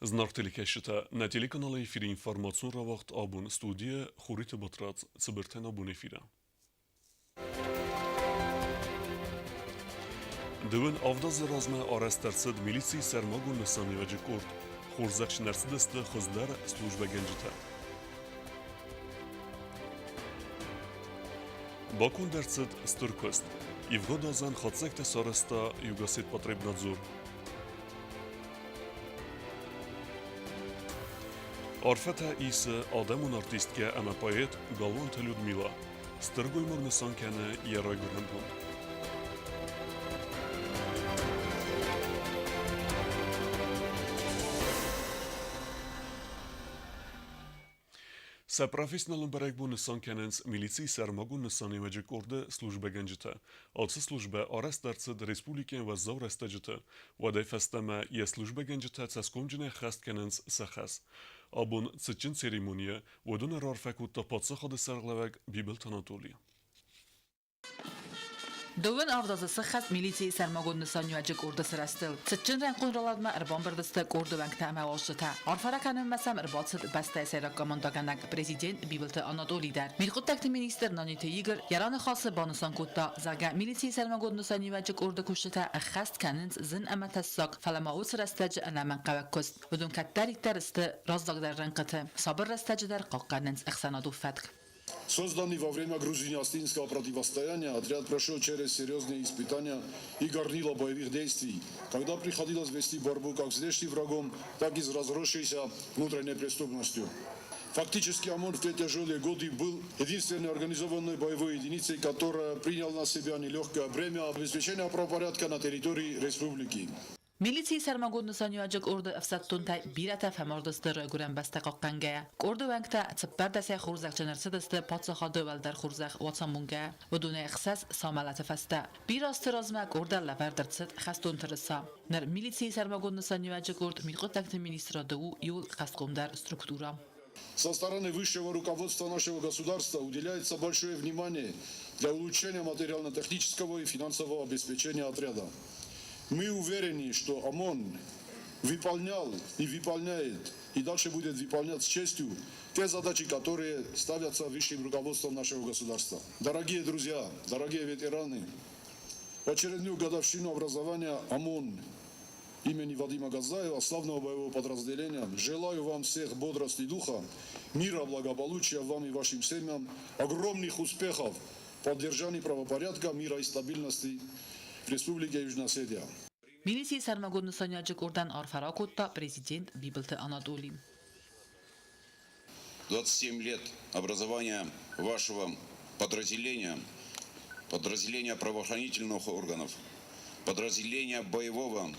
Зынаргъ телекӕсджытӕ, нӕ телеканалы эфиры информацион рауагъд абон студийӕ Хуриты Батрадз цыбыртӕн абон эфиры. Дыууын авдазы размӕ арӕзт ӕрцыд милицийы сӕрмагонд нысаниуӕджы къорд. Хорзӕхджын ӕрцыдысты хуыздӕр службӕгӕнджытӕ. Баконд ӕрцыд стыр куыст. Ивгъуыд азӕн хатдзӕгтӕ сарӕзта Югосетпотребнадзор. Арфӕтӕ исы адӕмон артисткӕ ӕмӕ поэт Галуанты Людмила. Стыр гоймаг нысан кӕны йӕ райгуырӕн бон. Сӕ профессионалон бӕрӕгбон нысан кӕнынц милицийы сӕрмагонд нысаниуӕджы къорды службӕгӕнджытӕ. Ацы службӕ арӕзт ӕрцыд республикӕйы уӕззау рӕстӕджыты. Уӕдӕй фӕстӕмӕ йӕ службӕгӕнджытӕ цӕсгомджынӕй ӕххӕст кӕнынц сӕ хӕс. Абон цытджын церемонийӕ уыдон ӕрарфӕ кодта паддзахады сӕргълӕууӕг Бибылты Анатоли. Дыууын авдазы сыххӕст милицийы сӕрмагонд нысаниуӕджы къорды сырӕзтыл. Цытджын рӕнхъон рауагъдмӕ ӕрбамбырд сты къорды уӕнгтӕ ӕмӕ уазджытӕ. Арфӕ ракӕнынмӕ сӕм ӕрбацыд бӕстӕйы сӕйраг командӕгӕнӕг президент Бибылты Анатоли дӕр. Мидхъуыддӕгты министр Наниты Игорь йӕ раныхасы банысан кодта, зӕгъгӕ, милицийы сӕрмагонд нысаниуӕджы къорды кусджытӕ ӕххӕст кӕнынц зын ӕмӕ тӕссаг, фӕлӕ ма уыцы рӕстӕджы ӕнӕмӕнгхъӕуӕг куыст. Уыдон кӕддӕриддӕр сты раззагдӕр рӕнхъыты, сабыр рӕстӕджы дӕр хъахъхъӕнынц ӕхсӕнадон фӕтк. Созданный во время грузино-осетинского противостояния, отряд прошел через серьезные испытания и горнило боевых действий, когда приходилось вести борьбу как с внешним врагом, так и с разросшейся внутренней преступностью. Фактически ОМОН в те тяжелые годы был единственной организованной боевой единицей, которая приняла на себя нелегкое бремя обеспечения правопорядка на территории республики. Милицийы сӕрмагонд нысаниуӕджы къорды ӕфсӕддонтӕй бирӕтӕ фӕмардысты Райгуырӕн бӕстӕ хъахъхъӕнгӕйӕ. Къорды уӕнгтӕ цыппӕрдӕсӕй хорзӕхджын ӕрцыдысты паддзахады уӕлдӕр хорзӕх Уацамонгӕ. Уыдонӕй ӕхсӕз сӕ мӕлӕты фӕстӕ. Бирӕ азты размӕ къордӕн лӕвӕрд ӕрцыд хӕстон тырыса. Ныр милицийы сӕрмагонд нысаниуӕджы къорд мидхъуыддӕгты министрады у иууыл хӕстхъомдӕр структурӕ. Со стороны высшего руководства нашего государства уделяется большое внимание для улучшения материально-технического и финансового обеспечения отряда. Мы уверены, что ОМОН выполнял и выполняет, и дальше будет выполнять с честью те задачи, которые ставятся высшим руководством нашего государства. Дорогие друзья, дорогие ветераны, в очередную годовщину образования ОМОН имени Вадима Газаева, славного боевого подразделения, желаю вам всех бодрости духа, мира, благополучия вам и вашим семьям, огромных успехов в поддержании правопорядка, мира и стабильности в Республике Южная Осетия. Милицийы сӕрмагонд нысаниуӕджы къордӕн арфӕ ракодта президент Бибылты Анатоли. 27 лет образования вашего подразделения, подразделения правоохранительных органов, подразделения боевого,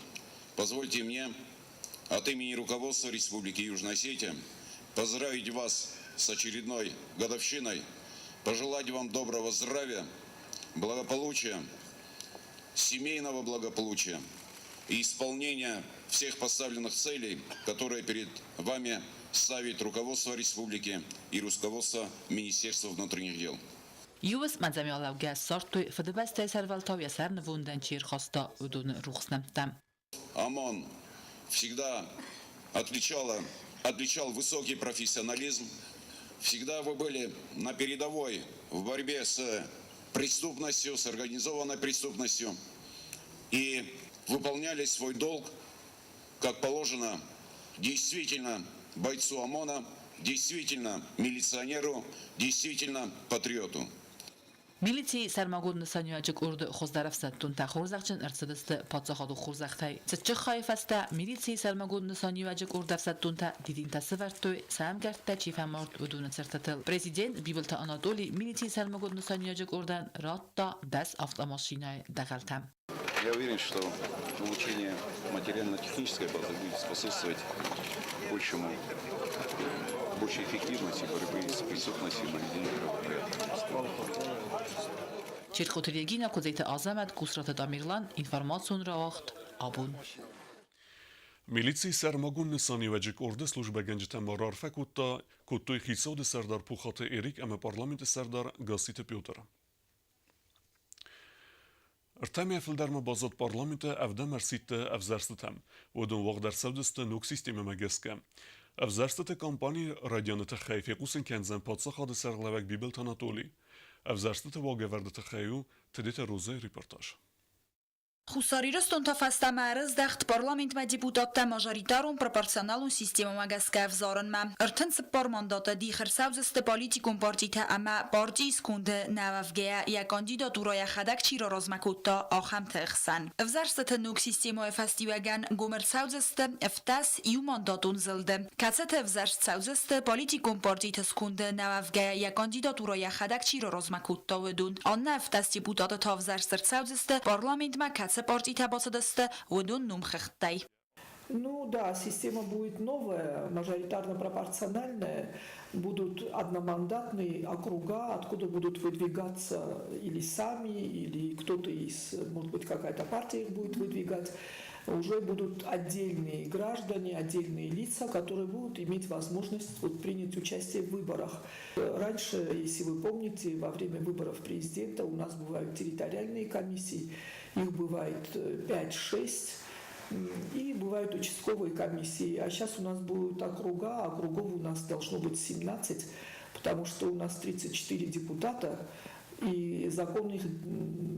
позвольте мне от имени руководства Республики Южная Осетия поздравить вас с очередной годовщиной, пожелать вам доброго здравия, благополучия, семейного благополучия и исполнения всех поставленных целей, которые перед вами ставит руководство республики и руководство Министерства внутренних дел. Иу уысм ӕдзӕмӕлӕугӕ ссардтой Фыдыбӕстӕйы сӕрвӕлтау йӕ сӕр нывондӕн чи ӕрхаста, уыдоны рухс нӕмттӕ. ОМОН всегда отличала, отличал высокий профессионализм. Всегда вы были на передовой в борьбе с преступностью, с организованной преступностью и выполняли свой долг, как положено, действительно бойцу ОМОНа, действительно милиционеру, действительно патриоту. Милицийы сӕрмагонд нысаниуӕджы къорды хуыздӕр ӕфсӕддонтӕ хорзӕхджын ӕрцыдысты паддзахадон хорзӕхтӕй. Цытджын хайы фӕстӕ милицийы сӕрмагонд нысаниуӕджы къорды ӕфсӕддонтӕ дидинтӕ сывӕрдтой, сӕ ӕмгӕрттӕ чи фӕмард, уыдоны цыртытыл. Президент Бибылты Анатоли милицийы сӕрмагонд нысаниуӕджы къордӕн радта дӕс автомашинӕйы дӕгъӕлтӕ. Я уверен, что улучшение материально-технической базы будет способствовать большему, большей эффективности борьбы с преступностью и наведением правопорядка. Чертхъоты Регина, Куыдзеты Азӕмӕт, Кусраты Тамерлан, информацион рауагъд «Абон». Милицийы сӕрмагонд нысаниуӕджы къорды службӕгӕнджытӕ ма раарфӕ кодта, кодтой хицауады сӕрдар Пухаты Эрик ӕмӕ парламенты сӕрдар Гасситы Петр. Ӕртӕ мӕйӕ фылдӕрмӕ баззад парламенты ӕвдӕм ӕрсидты ӕвзӕрстытӕм. Уыдон уагъд ӕрцӕудзысты ног системӕмӕ гӕсгӕ. Ӕвзӕрстыты кампани райдианы тыххӕй фехъусын кӕндзӕн паддзахады сӕргълӕууӕг Бибылты Анатолий. Ӕвзӕрстыты уагӕвӕрды тыххӕй у Тедеты Розӕйы репортаж. Хуссар Ирыстон та фӕстӕмӕ ӕрыздӕхт парламентмӕ депутаттӕ мажоритарон пропорционалон системӕмӕ гӕсгӕ ӕвзарынмӕ. 34 мандаты дих ӕрцӕудзысты политикон партитӕ ӕмӕ партийы сконды нӕ уӕвгӕйӕ йӕ кандидатурӕ йӕхӕдӕг чи раразмӕ кодта, ахӕмты хсӕн. Ӕвзӕрстыты ног системӕйы фӕстиуӕгӕн гом ӕрцӕудзысты ӕвддӕс иумандатон зылды, кӕцыты ӕвзӕрст цӕудзысты политикон партиты сконды нӕ уӕвгӕйӕ йӕ кандидатурӕ йӕхӕдӕг чи раразмӕ кодта, уыдон. Аннӕ ӕвддӕс депутаты та ӕвзӕрст ӕрцӕудзысты, парламентмӕ кӕцы партитӕ бацыдысты, уыдон номхыгъдтӕй. Ну да, система будет новая, мажоритарно-пропорциональная, будут одномандатные округа, откуда будут выдвигаться или сами, или кто-то из, может быть, какая-то партия их будет выдвигать. Уже будут отдельные граждане, отдельные лица, которые будут иметь возможность вот, принять участие в выборах. Раньше, если вы помните, во время выборов президента у нас бывают территориальные комиссии, их бывает 5-6, и бывают участковые комиссии. А сейчас у нас будут округа, а округов у нас должно быть 17, потому что у нас 34 депутата, и закон их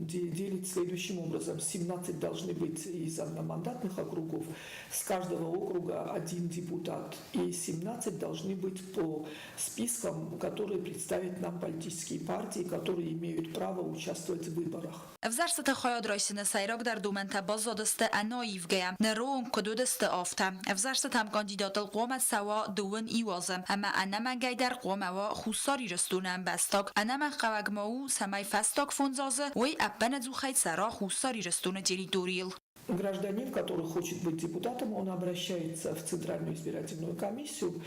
делит следующим образом. 17 должны быть из одномандатных округов, с каждого округа один депутат, и 17 должны быть по спискам, которые представят нам политические партии, которые имеют право участвовать в выборах. Ӕвзӕрстыты хайад райсыны сӕйрагдӕр домӕнтӕ баззадысты ӕнӕаивгӕйӕ, ныры онг куыд уыдысты, афтӕ. Ӕвзӕрстытӕм кандидатыл хъуамӕ цӕуа дыууын иу азы, ӕмӕ ӕнӕмӕнгӕйдӕр хъуамӕ уа Хуссар Ирыстоны ӕмбӕстаг. Ӕнӕмӕнгхъӕуӕг ма у, цӕмӕй фӕстаг фондз азы уый ӕппынӕдзухӕй цӕра Хуссар Ирыстоны территорийыл. Гражданин, который хочет быть депутатом, он обращается в Центральную избирательную комиссию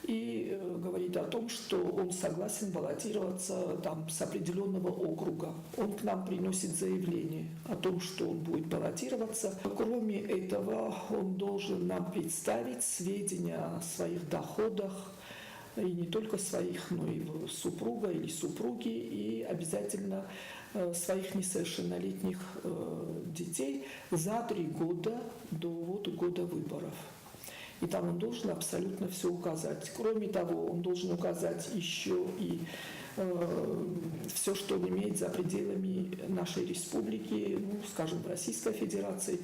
и говорит о том, что он согласен баллотироваться там с определенного округа. Он к нам приносит заявление о том, что он будет баллотироваться. Кроме этого, он должен нам представить сведения о своих доходах, и не только своих, но и супруга или супруги, и обязательно своих несовершеннолетних детей за 3 года до вот года выборов. И там он должен абсолютно все указать. Кроме того, он должен указать еще и все, что он имеет за пределами нашей республики, ну, скажем, в Российской Федерации.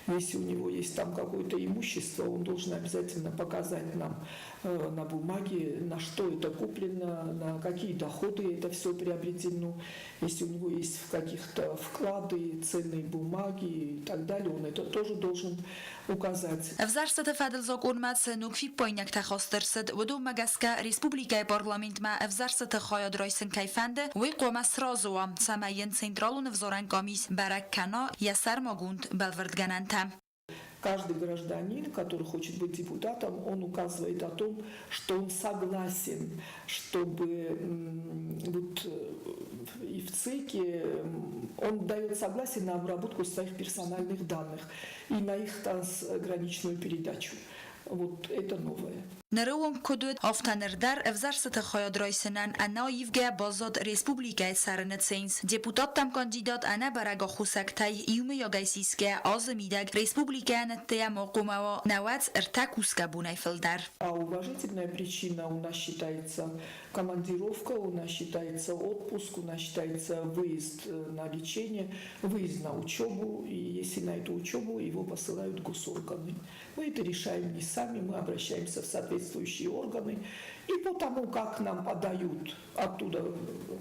Если у него есть там какое-то имущество, он должен обязательно показать нам на бумаге, на что это куплено, на какие доходы это все приобретено. Если у него есть в каких-то вклады, ценные бумаги и так далее, он это тоже должен указать. Ӕвзӕрстыты фӕдыл закъонмӕ цы ног фиппаинӕгтӕ хаст ӕрцыд, уыдонмӕ гӕсгӕ республикӕйы парламентмӕ ӕвзӕрстыты хайад райсын кӕй фӕнды, уый хъуамӕ сразы уа, цӕмӕй йын централон ӕвзарӕн къамис бӕрӕг кӕна йӕ сӕрмагонд бӕлвырдгӕнӕнтӕ. Каждый гражданин, который хочет быть депутатом, он указывает о том, что он согласен, чтобы вот и в ЦИКе он дает согласие на обработку своих персональных данных и на их трансграничную передачу. Вот это новое. Ныры онг куыд уыд, афтӕ ныр дӕр ӕвзӕрстыты хайад райсынӕн ӕнӕаивгӕ баззад республикӕйы цӕрыны ценз. Депутаттӕм кандидат ӕнӕбӕрӕг аххосӕгтӕй иумӕйагӕй сисгӕ азы мидӕг республикӕйӕн ӕддейӕ ма хъуамӕ уа 93 кусгӕ бонӕй фылдӕр. А уважительная причина у нас считается командировка, у нас считается отпуск, у нас считается выезд на лечение, выезд на учебу. И если на эту учебу его посылают госорганы. Мы это решаем не сами, мы обращаемся в соответствующие органы. И по тому, как нам подают оттуда,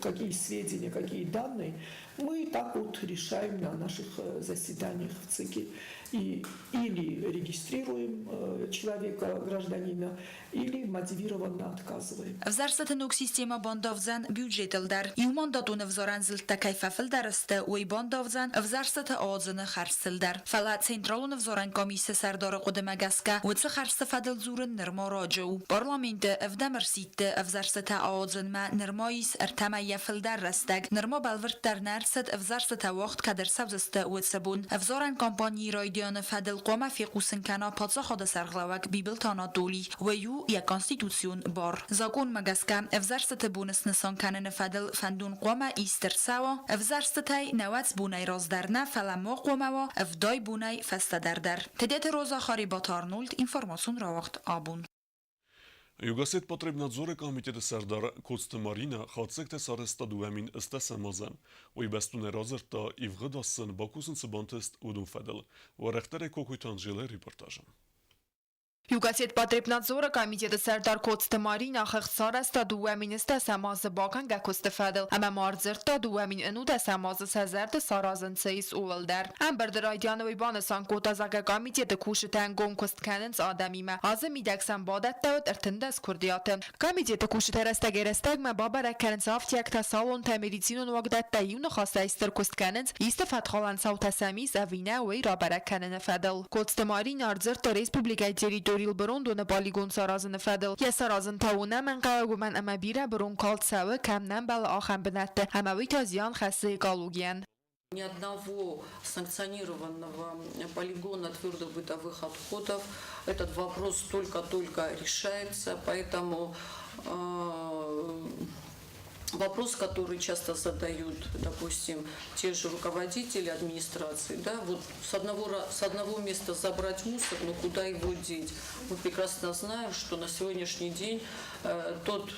какие сведения, какие данные, мы так вот решаем на наших заседаниях в ЦИКе. И или регистрируем человека, гражданина, или мотивированно отказываем. Ӕвзӕрстыты ног системӕ бандавдзӕн бюджетыл дӕр. Иумандатон ӕвзарӕн зылдтӕ кӕй фӕфылдӕр сты, уый бандавдзӕн ӕвзӕрстыты ауадзыны хӕрдзтыл дӕр. Фӕлӕ Централон ӕвзарӕн комиссы сӕрдары хъуыдымӕ гӕсгӕ, уыцы хӕрдзты фӕдыл дзурын нырма раджы у. Парламенты ӕвдӕм ӕрсидты ӕвзӕрстытӕ ауадзынмӕ нырма ис ӕртӕ мӕйӕ фылдӕр рӕстӕг. Нырма бӕлвырддӕр нӕ ӕрцыд, ӕвзӕрстытӕ уагъд кӕд ӕрцӕудзысты, уыцы бон. Ӕвзарӕн кампанийы райдианы фӕдыл хъуамӕ фехъусын кӕна паддзахады сӕргълӕууӕг Бибылты Анатолий. Уый у йӕ конституцион бар. Закъонмӕ гӕсгӕ, ӕвзӕрстыты боны снысан кӕныны фӕдыл фӕндон хъуамӕ ист ӕрцӕуа ӕвзӕрстытӕй 90 бонӕй раздӕр нӕ, фӕлӕ ма хъуамӕ уа 70 бонӕй фӕстӕдӕр дӕр. Тедеты Роза Харибаты Арнольд, информацион рауагъд Абон. Югосетпотребнадзоры комитеты сӕрдар Коцты Марина хатдзӕгтӕ сарӕзта 2010 азӕн. Уый бӕстонӕй радзырдта, ивгъуыд аз сын бакусын цы бантыст, уыдон фӕдыл. Уӕрӕхдӕрӕй Кокойты Анжелӕйы репортажы. Югосетпотребнадзоры комитеты сӕрдар Коцты Марина хыгъд сарӕзта 2010 азы бакӕнгӕ куысты фӕдыл ӕмӕ ма ӕрдзырдта 2010 азы сӕ зӕрды саразын цы ис, ууыл дӕр. Ӕмбырды райдианы уый банысан кодта, зӕгъгӕ, комитеты кусджытӕ ӕнгом куыст кӕнынц адӕмимӕ. Азы мидӕг сӕм бадӕттӕуыд 13 куырдиаты. Комитеты кусджытӕ рӕстӕгӕй-рӕстӕгмӕ бабӕрӕг кӕнынц афтиӕгтӕ, салонтӕ, медицинон уагдӕттӕ, иу ныхасӕй стыр куыст кӕнынц, исты фӕткхалӕн цаутӕ сӕм ис ӕви нӕ, уый рабӕрӕг кӕныны фӕдыл. Коцты Маринӕ ӕрдзырдта республикӕйы территорийыл бырондоны полигон саразыны фӕдыл. Йӕ саразын та у ӕнӕмӕнгхъӕуӕг, уымӕн ӕмӕ бирӕ бырон калд цӕуы, кӕм нӕ ӕмбӕлы, ахӕм бынӕтты, ӕмӕ уый та зиан хӕссы экологийӕн. Ни одного санкционированного полигона твердых бытовых отходов. Этот вопрос только-только решается, поэтому вопрос, который часто задают, допустим, те же руководители администрации, да, вот с одного места забрать мусор, но куда его деть? Мы прекрасно знаем, что на сегодняшний день тот,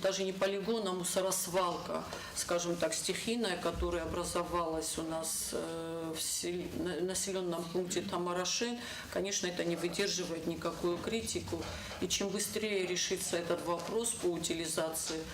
даже не полигон, а мусоросвалка, скажем так, стихийная, которая образовалась у нас в населенном пункте Тамарашен, конечно, это не выдерживает никакую критику. И чем быстрее решится этот вопрос по утилизации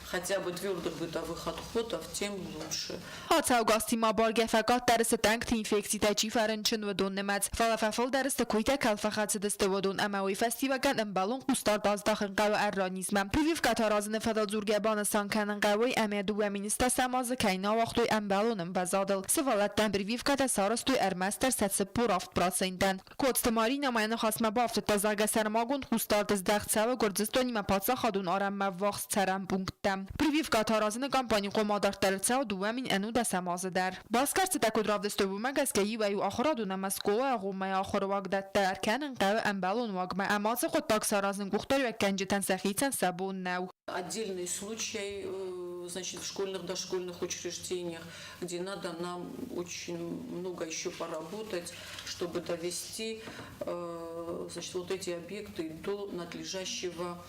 хотя бы твердых бытовых отходов, тем лучше. Ацӕугӕ азты ма бӕргӕ фӕкъаддӕр сты тъӕнгты инфекцитӕй чи фӕрынчын, уыдон нымӕц. Фӕлӕ фӕфылдӕр сты куыйтӕ кӕуыл фӕхӕцыдысты, уыдон ӕмӕ уый фӕстиуӕгӕн ӕмбӕлон хъусдард аздахын хъӕуы ӕрра-низмӕ. Прививкӕтӕ аразыны фӕдыл дзургӕ банысан кӕнын хъӕуы, ӕмӕ 2010 азы кӕй нӕ ауагътой ӕмбӕлон ӕмвӕзадыл. Сывӕллӕттӕн прививкӕтӕ сарӕзтой ӕрмӕстдӕр сӕ 47 процентӕн. Коцты Маринӕ ма йӕ ныхасмӕ бафтыдта, зӕгъгӕ, сӕрмагонд хъусдард здӕхт цӕуы Гуырдзыстонимӕ паддзахадон арӕнмӕ ввахс цӕрӕн пункттӕм. Прививкӕтӕ аразыны кампани хъуамӕ адарддӕр цӕуа 2011 азы дӕр. Басгӕрстытӕ куыд равдыстой, уымӕ гӕсгӕ иуӕй-иу ахуырадон ӕмӕ скъолайы агъоммӕйы ахуыры уагдӕттӕ ӕркӕнын хъӕуы ӕмбӕлон уагмӕ ӕмӕ ацы хъуыддаг саразын къухдариуӕггӕнджытӕн сӕхицӕн сӕ бон нӕу. Отдельный случай, значит, в школьных, дошкольных учреждениях, где надо нам очень много еще поработать, чтобы довести, значит, вот эти объекты до надлежащего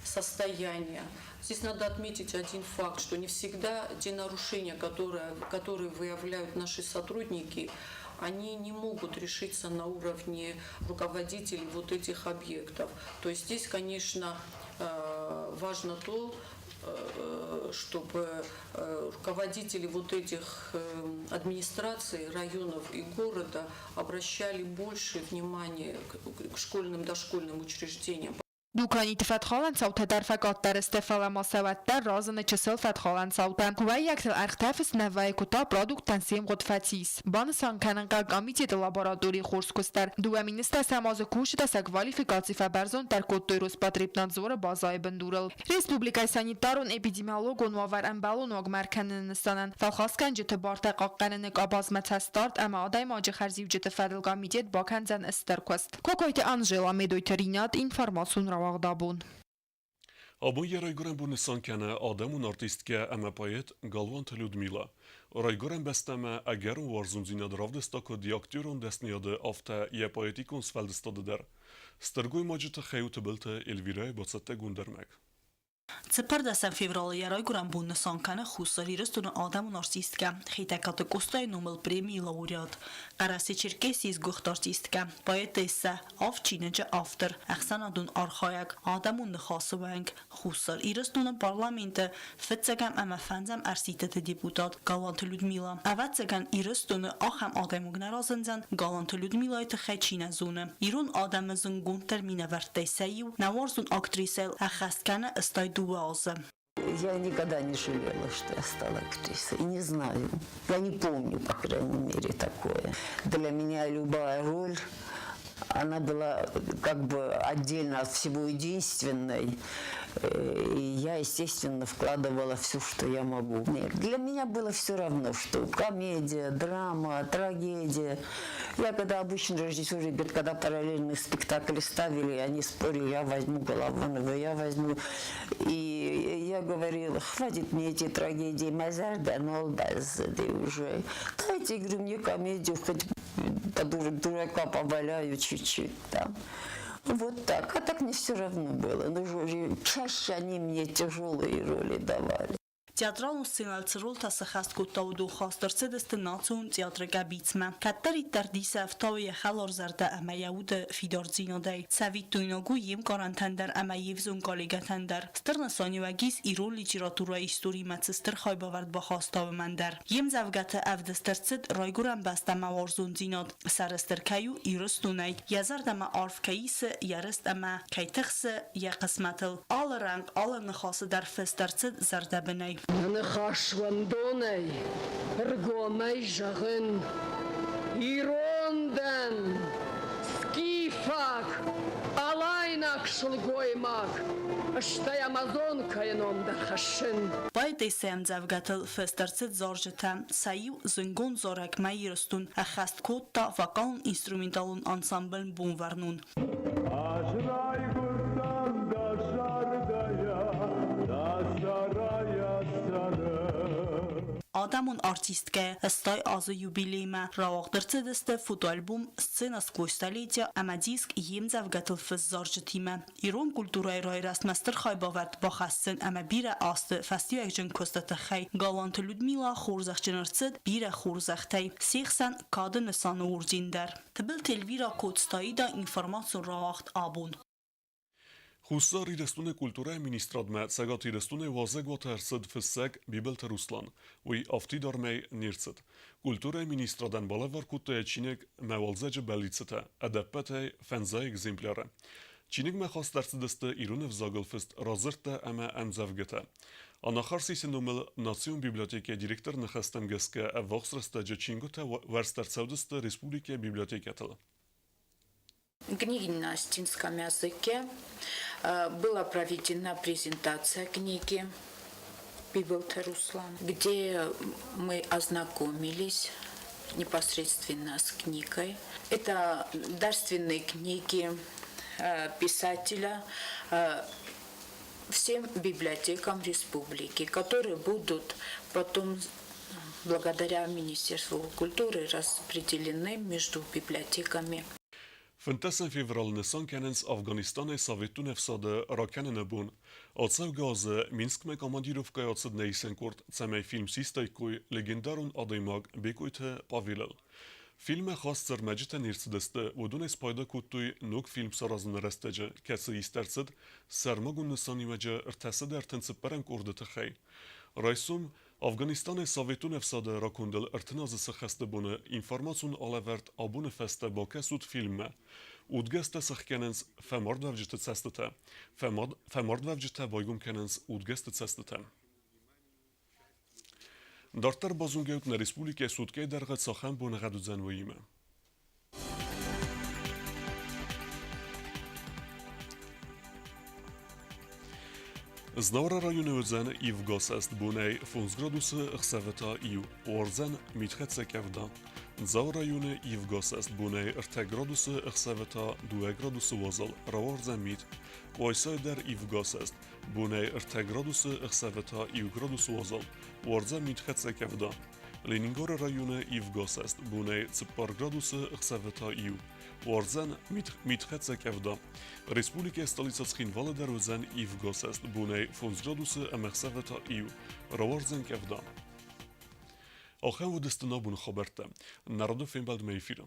состояния. Здесь надо отметить один факт, что не всегда те нарушения, которые выявляют наши сотрудники, они не могут решиться на уровне руководителей вот этих объектов. То есть здесь, конечно, важно то, чтобы руководители вот этих администраций районов и города обращали больше внимания к школьным, дошкольным учреждениям. Дуканиты фӕткхалӕн цаутӕ дӕр фӕкъаддӕр сты, фӕлӕ ма сӕ уӕддӕр разыны чысыл фӕткхалӕн цаутӕ. Уӕййӕгтыл ӕргътӕ фыст нӕ вӕййы, куы та продукттӕн се мгъуыд фӕцис. Банысан кӕнын хъӕуы комитеты лабораторийы хорз куыст дӕр. 2010 азы кусджытӕ сӕ квалификаци фӕбӕрзонддӕр кодтой Роспотребнадзоры базӕйы бындурыл. Республикӕйы санитарон-эпидемиологон уавӕр ӕмбӕлон уагмӕ ӕркӕныны нысанӕн фӕлхасгӕнджыты бартӕ хъахъхъӕныны къабазмӕ цӕстдард ӕмӕ адӕймаджы хӕрзиуджыты фӕдыл комитет бакӕндзӕн стыр куыст. Кокойты Анжела, Медойты Ринат, информацион рауагъд Абон. Абон йӕ райгуырӕн бон нысан кӕны адӕмон артисткӕ ӕмӕ поэт Галуанты Людмила. Райгуырӕн бӕстӕмӕ ӕгӕрон уарзондзинад равдыста куыд йӕ актерон дӕсныйады, афтӕ йӕ поэтикон сфӕлдыстады дӕр. Стыр гоймаджы тыххӕй у Тыбылты Эльвирӕйы бацӕттӕгонд ӕрмӕг. 14 февралы йӕ райгуырӕн бон нысан кӕны Хуссар Ирыстоны адӕмон артисткӕ, Хетӕгкаты Къостайы номыл премийы лауреат, Хъӕрӕсе-Черкесийы сгуыхт артисткӕ, поэтессӕ, авд чиныджы автор, ӕхсӕнадон архайӕг, адӕмон ныхасы уӕнг, Хуссар Ирыстоны парламенты фыццӕгӕм ӕмӕ фӕндзӕм ӕрсидтыты депутат Галуанты Людмила. Ӕвӕццӕгӕн, Ирыстоны ахӕм адӕймаг нӕ разындзӕн, Галуанты Людмилайы тыххӕй чи нӕ зоны. Ирон адӕмы зындгонддӕр минӕвӕрттӕй сӕ иу, нӕ уарзон актрисӕйыл ӕххӕст кӕны 62 азы. Я никогда не жалела, что я стала актрисой. Не знаю. Я не помню, по крайней мере, такое. Для меня любая роль Она была как бы отдельно от всего единственной. И я, естественно, вкладывала все, что я могу. Нет, для меня было все равно, что комедия, драма, трагедия. Я когда обычно режиссеры говорят, когда параллельные спектакли ставили, они спорили, я возьму Голованова, я возьму. И я говорила, хватит мне эти трагедии, мӕ зӕрдӕ нал бӕззыди уже. Дайте, говорю, мне комедию, хоть дурака поваляю чуть-чуть там. Вот так. А так мне все равно было. Ну, чаще они мне тяжелые роли давали. Театралон сценӕйыл цы ролтӕ сӕххӕст кодта, уыдон хаст ӕрцыдысты национ театры къӕбицмӕ. Кӕддӕриддӕр дисы ӕфтауы йӕ хӕларзӕрдӕ ӕмӕ йӕ уды фидардзинадӕй. Цӕвиттойнаг у йе мкарӕнтӕн дӕр ӕмӕ йе взонг коллегӕтӕн дӕр. Стыр нысаниуӕг ис ирон литературӕйы историмӕ цы стыр хайбавӕрд бахаста, уымӕн дӕр. Йе мдзӕвгӕты ӕвдыст ӕрцыд райгуырӕн бӕстӕмӕ уарзондзинад, сӕрыстыр кӕй у Ирыстонӕй, йӕ зӕрдӕмӕ арф кӕй исы, йӕ рыст ӕмӕ кӕй тыхсы йӕ хъысмӕтыл. Алы рӕнхъ, алы ныхасы дӕр фыст ӕрцыд зӕрдӕбынӕй. Ныхас уӕндонӕй, ӕргомӕй зӕгъын, ирон дӕн, скифаг, алайнаг сылгоймаг, стӕй амазонкӕйы ном дӕр хӕссын. Поэтессӕ ӕмдзӕвгӕтыл фыст ӕрцыд зарджытӕ, сӕ иу зынгонд зарӕг Мӕ Ирыстон ӕххӕст кодта вокалон-инструменталон ансамбль Бонвӕрнон. Ӕз райгуырдтӕн дӕ зӕрдӕйӕ, дӕ сӕрайӕ цӕрын. Адӕмон артисткӕ 80 азы юбилеймӕ рауагъд ӕрцыдысты фотоальбом «Сцена сквозь столетия» ӕмӕ диск йе мдзӕвгӕтыл фыст зарджытимӕ. Ирон культурӕйы райрӕзтмӕ стыр хайбавӕрд бахӕссын ӕмӕ бирӕ азты фӕстиуӕгджын куысты тыххӕй Галуанты Людмила хорзӕхджын ӕрцыд бирӕ хорзӕхтӕй, се хсӕн кады нысаны орден дӕр. Тыбылты Эльвира Коцтаида информацион рауагъд абон. Хуссар Ирыстоны культурӕйы министрадмӕ Цӕгат Ирыстонӕй уазӕгуаты ӕрцыд фыссӕг Бибылты Руслан. Уый афтидармӕй не рцыд. Культурӕйы министрадӕн балӕвар кодта йӕ чиныг «Мӕ уалдзӕджы бӕллиццытӕ» ӕдӕппӕтӕй фӕндзай экземпляры. Чиныгмӕ хаст ӕрцыдысты ирон ӕвзагыл фыст радзырдтӕ ӕмӕ ӕмдзӕвгӕтӕ. Анахарсисы номыл национ библиотекӕйы директор ныхӕстӕм гӕсгӕ ӕввахс рӕстӕджы чингуытӕ уӕрст ӕрцӕудзысты республикӕйы библиотекӕтыл. Книги на осетинском языке. Была проведена презентация книги Бибылты Руслан, где мы ознакомились непосредственно с книгой. Это дарственные книги писателя всем библиотекам республики, которые будут потом благодаря Министерству культуры распределены между библиотеками. 15 февралы нысан кӕнынц Афганистанӕй Советон ӕфсады ракӕныны бон. Ацӕугӕ азы Минскмӕ командировкӕйы ацыд нӕ исӕн къорд, цӕмӕй фильм систаиккой легендарон адӕймаг Бекъойты Павелыл. Фильммӕ хаст цы ӕрмӕджытӕ не рцыдысты, уыдонӕй спайда кодтой ног фильм саразыны рӕстӕджы, кӕцы ист ӕрцыд сӕрмагонд нысаниуӕджы 334 къорды тыххӕй. Райсом Афганистанӕй Советон ӕфсады ракондыл 30 азы сӕххӕсты боны информацион алӕвӕрд абоны фӕстӕ бакӕсут фильммӕ. Удгӕстӕ сыхгӕнынц фӕмардуӕвджыты цӕстытӕ, фӕмардуӕвджытӕ байгом кӕнынц удгӕсты цӕстытӕ. Дарддӕр базонгӕут нӕ республикӕйы суткӕйы дӕргъы цахӕм боныгъӕд уыдзӕн, уыимӕ. Знауыры районы уыдзӕн ивгӕсӕст бонӕй 5 градусы, ӕхсӕвы та иу. Уардзӕн митхӕццӕ къӕвда. Дзауы районы ивгӕсӕст бонӕй 3 градусы, ӕхсӕвы та 2 градусы уазал, рауардзӕн мит. Къуайсайы дӕр ивгӕсӕст бонӕй 3 градусы, ӕхсӕвы та 1 градус уазал, уардзӕн митхӕццӕ къӕвда. Ленингоры районы ивгӕсӕст бонӕй 4 градусы, ӕхсӕвы та иу. Уардзӕн митхӕццӕ къӕвда. Республикӕйы столицӕ Цхинвалы дӕр уыдзӕн ивгӕсӕст бонӕй 5 градусы ӕмӕ ӕхсӕвы та иу. Рауардзӕн къӕвда. Ахӕм уыдысты нӕ боны хабӕрттӕ. Народы фембӕлдмӕ эфиры.